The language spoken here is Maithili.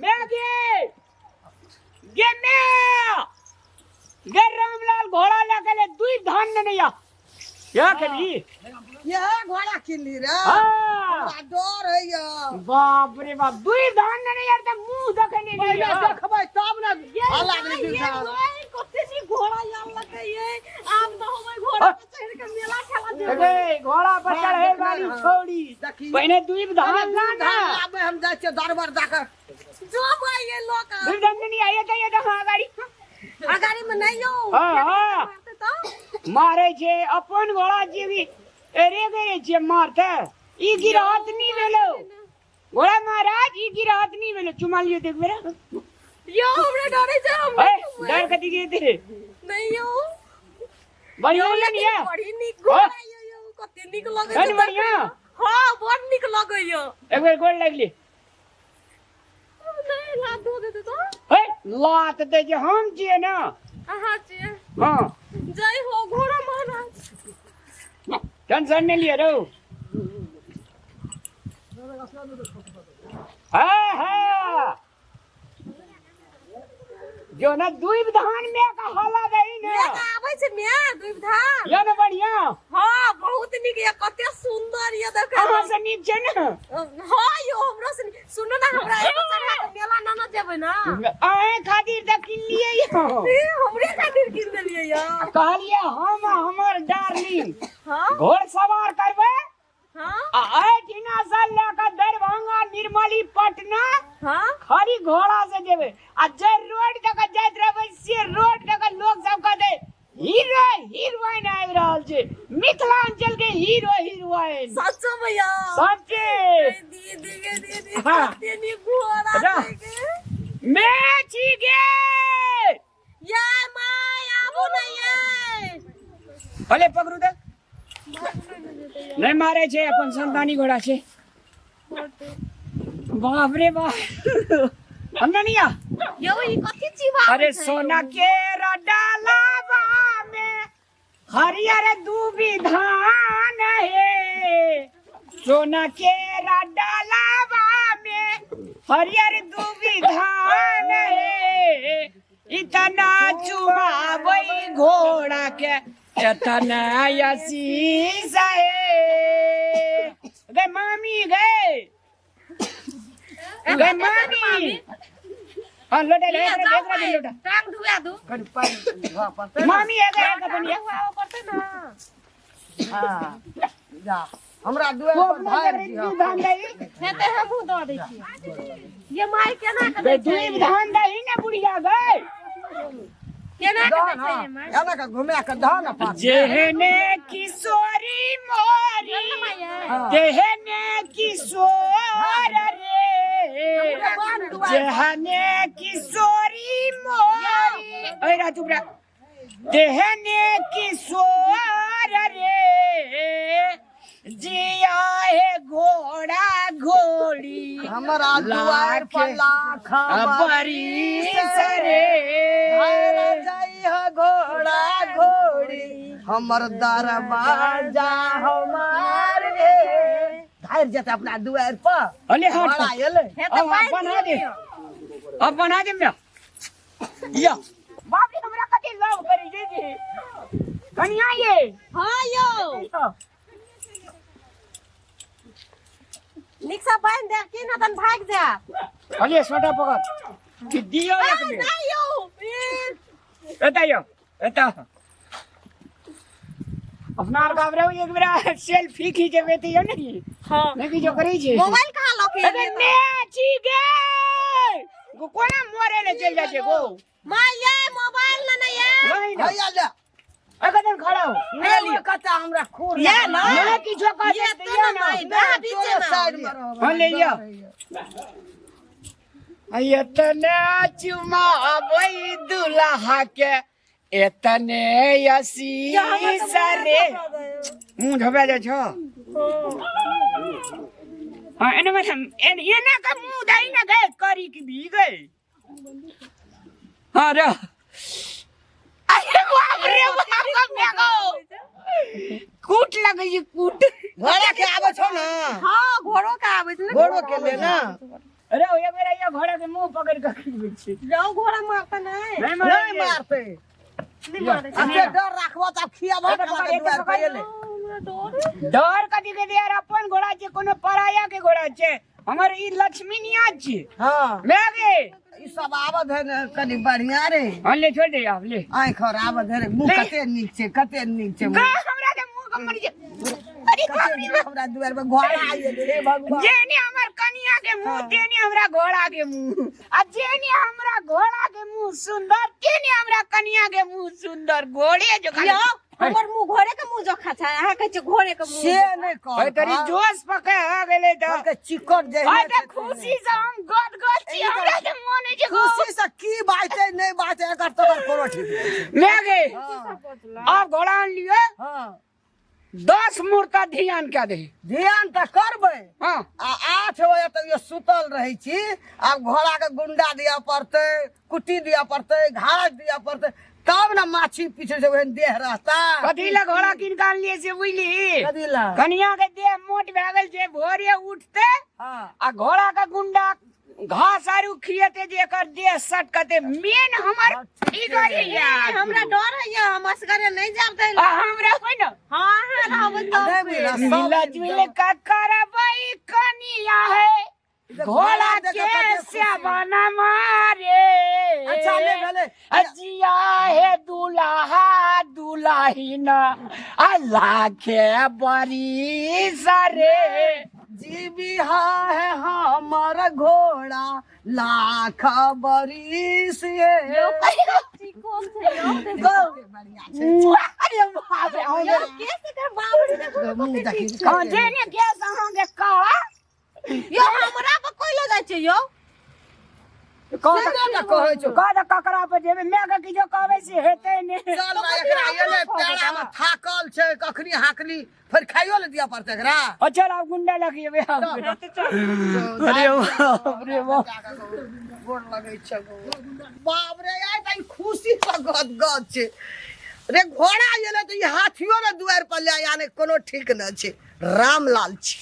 मैं गे गे मैं गे रामलाल घोड़ा लऽ के दुई धान ने नहीं आ या कभी ये घोड़ा किनली रे हाँ हमरा डर होइया बाप रे बाप दुई धान ने नहीं यार त मुंह देखे नहीं पहिले लिया। देखबै तब ने हल्ला ये नहि दिखा भाई कते सी घोड़ा यार लगे ये आब तो हम घोड़ा पर चढ़ के मेला खेला जेबै अरे घोड़ा पर हाँ, चढ़े देखने वाली हाँ। छोड़ी देखी पहिने दुई धान पहिले ला ना धान लाबै हम जाइ छियै दरबर जाकर जो भाई ये लोग दुई धान नहीं आया था ये तो हाँ गाड़ी अगाड़ी में नहीं यो हाँ, हाँ। मारते तो मारे छे अपन घोड़ा जे भी अरे गए छे मारते ई गिरहत नहीं भेलो घोड़ा महाराज ई गिरहत नहीं भेलो चुमा लियो देख मेरा यो हमरा डरे छै हम ए डर कथी के तेरे नहीं यो बढ़िया यो नहीं लेकिन है बड़ी नीक घोड़ा यो यो कते नीक लगै बड़ी छै बढ़िया हां बड़ नीक लगै यो एक बेर गोड़ लगली नहीं लात धो देते तो हे लात दे जे हम छियै ना अहाँ छियै हाँ जय हो घोड़ा महाराज टेंशन नहीं लिए रहो हाँ हाँ जो ना दुई धान में का हला दही ना मेघ आबै छै मेघ दुई धान यो ना बढ़िया हाँ बहुत नीक ये कते सुंदर ये देखे अहाँ से नीक छै ना हाँ यो हमरो से नीक। सुनू ना हमरा एगो चढ़ा के मेला ना ना जेबै ना अहें खातिर तऽ किनलियै यौ ए, हमरे खातिर कीन देलियै यो कहलियै हम आ हमर डार्लिंग हाँ घोड़सवार करबै हाँ आ एहिठिना से लऽ कऽ दरभंगा निर्मली पटना हाँ खाली घोड़ा से जेबै आ जे रोड दऽ कऽ जाइत रहबै से रोड दऽ कऽ लोक सब कहतै हीरो हीरोइन आबि रहल छै मिथिलांचल के हीरो हीरोइन सच भैया सच्चे दीदी गे दीदी हाँ। कते नीक घोड़ा जा। छै गे मैं छी गे ये my आबू ने ये भले पकड़ू तऽ नहि मारे छै अपन संतानी घोड़ा छै बाप रे बाप अननिया यौ ई कथी चिबा अरे सोना के डालाबा में हरियर दूबी धान हे सोना के डालाबा में हरियर दूबी धान हे इतना चुमाबै घोड़ा के इतना आशीष हे गए मामी गए गए मामी हाँ लोटा ले एकरा एकरा दे लोटा टांग धुआ दू कनि पानि धोअ पड़तै ने। मामी एकरा एकरा बनिया धुआबऽ पड़तै ना हाँ जा हमरा दुआर वो पर अपना धारि करे दिहऽ। दू धान दही हेतै हमहूँ दऽ दै छियै ये माय केना के गए दै छै दू धान दही ने बुढ़िया गए केना के दह दै न छै ये माय एना के घुमा के दह न पानि जेहने किशोरी मोरी तेहने किशोर रे जेहने किशोरी मोरी ओए रा चुप रा तेहने किशोर रे जिया हे घोड़ा घोड़ी हमरा दुआर पर लाख बरिस रे जाइ ह घोड़ा घोड़ी हमर दरवाजा हमार रे धारि जेतै अपना दुआर पर अरे हट घोड़ा एलै हे तऽ अब पानि बना दे दियौ। अब बना दे मैं या बाप रे हमरा कते लव करी जे जे कनिया ये हाँ यौ नीक से बान्हि देब की ना तन भागि जायब अरे सोटा पकड़ कि दियो एक बेर नहीं यौ ई, एता यो एता अपना आर गाबरे एक बेर सेल्फी खींचेबे त यो नहीं हाँ नहीं खींचो करै छै मोबाइल कहाँ लऽ के अरे एलियै ने छी गे गो कोना मरे ले चल जाइ छै गो माँ ये मोबाइल लेने ये नहीं ना हैया ले अगदन खड़ा हो ले लियो कता हमरा खूर ये ना ना किछो कह ये दे तो ना ना माई बा बीचे में साइड में रहबै। हाँ, ले लियो। एतने चुमाबै दुल्हा के एतने आशीष रे मुँह धोबा जाइ छौ हाँ एने में एना का मुँह दही ना गए करी की भी गए हाँ रे अरे बाप रे बाप मेघो कूट लगे ये कूट घोड़ा के आबै छौ ना हाँ घोड़ो के आबै छै ने घोड़ो के ले ना अरे एक बेर आइयो घोड़ा के मुंह पकड़ के खींचबै छी। जाओ घोड़ा मारता नहीं। नहीं नहीं मारते। मारते। नहीं मारे। आ से डर राखबो तऽ आब खियाबो एते खाना पकड़, के एते दुआर पर पकड़। एलै। हमरा डर है। डर कथी के दे यार, अपन घोड़ा छै, कोनो पराया के घोड़ा छै? हमर ई लक्ष्मीनिया छी। हाँ। मैं गे ई सब आवत है ने कनि बढ़िया रे। हाँ, ले छोड़ दे आब ले। आँखि और आवत है रे, मुँह ले। कते नीक छै, कते नीक छै गा मुँह। हमरा के मुंह के मरि जे। अरे बाप कते रे नीक हमरा दुआर पर घोड़ा आइ गेलै, हे भगवान। जेने हमर कनिया के मुंह तेने हमरा घोड़ा के मुंह, आ जेने हमरा घोड़ा के मुंह सुंदर तेने हमरा कनिया के मुंह सुंदर। घोड़े जो खाली यौ हमर मुंह घोड़े के मुंह जोखा छै, अहाँ कहै छियै घोड़े के मुंह। से नहि कह। ओए तरी जोश पके आ गेलै तऽ। कहलकै चिकन जे ओए तऽ खुशी से हम गद गद छी, हमरा तऽ मन होइ छै खुशी से की बाजतै नहि बाजतै एकर तकर कोनो ठीक नहि छै। मैं गे आब घोड़ा आन लियो। हाँ। 10 मुहूर्त ध्यान क्या दे। ध्यान तऽ करबै। हाँ। आ 8 बजे तक ये सुतल रहै छी। आब घोड़ा के गुंडा दिअ पड़तै, कुट्टी दिअ पड़तै, घास दिअ पड़तै, तब ने माछी पीछे से ओहन देह रहता। कथी ला घोड़ा कीन के आनलियै से बुझली? कथी ला? कनिया के देह मोट भए गेल छै, भोरे उठते हाँ। आ घोड़ा के गुंडा घास आरू खियेते जे एकर देह सटकते। मेन हमर फिगर है यार। हमरा डर है, हम असगरे नहीं जाब दै। आ हमरा होइ न। हां हां रहबै तब। नहि बुझल, सब मिला जुल का करबै कनिया है, घोड़ा के सेवन मारे। अच्छा ले भेलै। अजिया हे दुल्हा दुल्हिना अल्लाह के बरी सरे। जीवी है हमर घोड़ा लाख बरिस ये। यौ चिकन छै यौ देखो। बढ़िया छै। अरे बाप रे, हम यौ केस एकर बाबरी देखो ने। मुँह कते देखी। ठीक छै। हाँ, जेने केस अहाँके काला। यौ हमरा पर कोई लऽ जाइ छै यौ? कह से नहि ने कहै छौ। कह तऽ ककरा पर जेबै? मैं के किछो कहबै से हेतै ने। चल ना, एकरा एलै पेड़ा में थाकल छै, कखनी हाकली फेर खाइयो ले दिया पड़तै एकरा। ओ चल आब गुंडा लगिएबै आब। अरे बाप रे बाप। गोर लगै छै बाप रे, आइ तऽ ई खुशी सँ गद गद छै रे। घोड़ा एलै तऽ ई हाथियो ने दुआरि पर ले आने, कोनो ठीक न छै। रामलाल छी।